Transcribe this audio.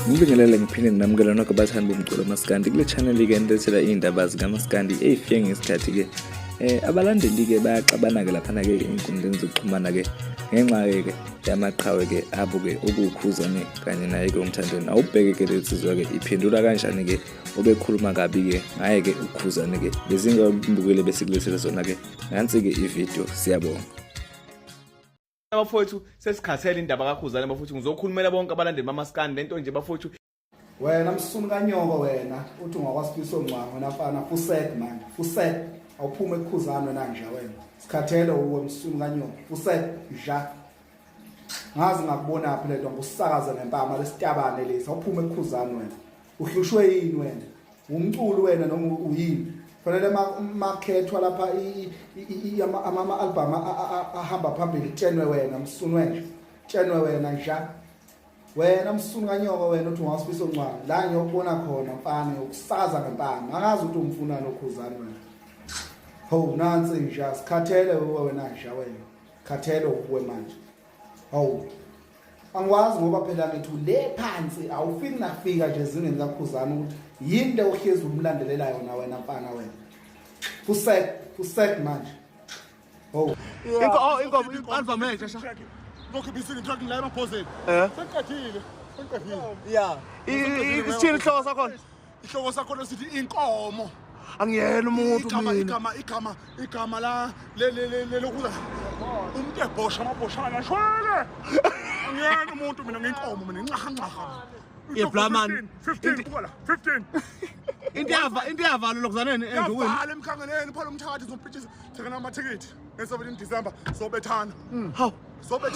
Ngibingelele ngiphinde nginamukela nonke abathandi bomculo maskandi kule channel-ke enilethela iy'ndaba zikamaskandi ey'fike ngesikhathi-ke. Abalandeli-ke bayaxabana-ke laphana-ke ey'nkundleni zokuxhumana-ke ngenxa-ke yamaqhawe-ke abo-ke okuwuKhuzani kanye naye-ke uMthandeni. Awubheke-ke le nsizwa-ke iphendula kanjani-ke obekhuluma kabi-ke ngaye-ke uKhuzani-ke. Bezingabukele besikulethele zona-ke nansi-ke ividiyo, siyabonga. Bafowethu, sesikhathele indaba kaKhuzani bafowethu. Ngizokhulumela bonke abalandeli bamaskandi lento nje bafowethu. Wena msunu kanyoko wena, uthi ungakwaSifiso Ngcwango wena mfana, fusek manje, fusek, awuphume ekuKhuzani wena nja wena. Sikhathele uwe msunu kanyoko, fusek nja. Ngazi ngakubona phi lento, ngikusakaze ngempama lesitabane lesi, awuphume ekuKhuzani wena. Uhlushwe yini wena? Umculo wena noma uyini? Fanele makhethwa lapha ama album ahamba phambili, tshenwe wena msunu wenja. Tshenwe wena nja. Wena msunu kanyoko wena, uthi ungasifiso Ncwane la ngiyokubona khona mfana, ngiyokusaza ngempama. Angazi ukuthi umfuna noKhuzani wena. Ho nansi nja, sikhathele uwe wena nja wena. Khathele uwe manje. Hawu. Angikwazi ngoba phela ngithi le phansi awufiki nakufika nje ezingeni kaKhuzani ukuthi yini le ohlezi umlandelela yona wena mfana wena. Fusek, fusek manje. Oh. Inko inkomo i-album entsha sha. Ngokhipha isini truck la emaphozeni. Eh. Sengiqedile. Sengiqedile. Yeah. Isithini isihloko sakhona? Ihloko sakhona sithi inkomo. Angiyena umuntu Igama mina. igama la le le le le lokuza umuntu ebhosha amabhoshana shwele. Angiyena umuntu mina, nginkomo mina, ncaha ncaha. Yeah, bla man. 15 buka la 15. Into yavala lokuzaneni endukwini. Yavala emkhangeleni phala umthakathi zompitshisa, thengana amathikithi nge-17 December sobethana. Hawu. Sobethana.